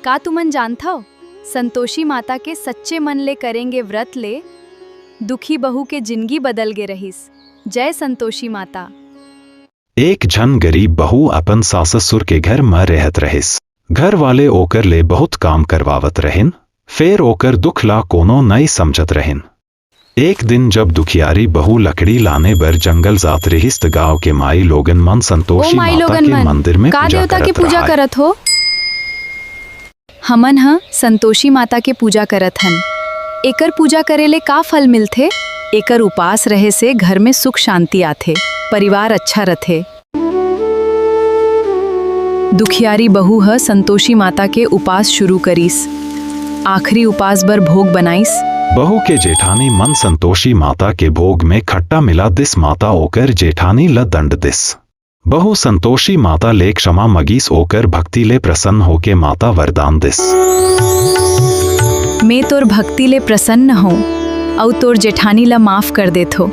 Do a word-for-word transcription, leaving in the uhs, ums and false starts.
का तुमन जानथव, संतोषी माता के सच्चे मन ले करेंगे व्रत ले दुखी बहू के जिनगी बदल गे रहिस। जय संतोषी माता। एक झन गरीब बहू अपन सास ससुर के घर म रहत रहिस। घर वाले ओकर ले बहुत काम करवावत रहिन, फेर ओकर दुख ला कोनो नइ समझत रहिन। एक दिन जब दुखियारी बहू लकड़ी लाने बर जंगल जात रहिस, त गांव के माई लोगन मन संतोषी माता के मंदिर में पूजा करत हो। हमन ह संतोषी माता के पूजा करत हन। एकर पूजा करे ले का फल मिलथे? एकर उपास रहे से घर में सुख शांति आथे, परिवार अच्छा रथे। दुखियारी बहू ह संतोषी माता के उपास शुरू करिस। आखिरी उपास बर भोग बनाइस। बहू के जेठानी मन संतोषी माता के भोग में खट्टा मिला दिस। माता ओकर जेठानी ल दंड दिस। बहू संतोषी माता ले क्षमा मगिस, ओकर भक्ति ले प्रसन्न होके माता वरदान दिस। मैं तोर भक्ति ले प्रसन्न हूँ, अउ तोर जेठानी ल माफ कर देथो।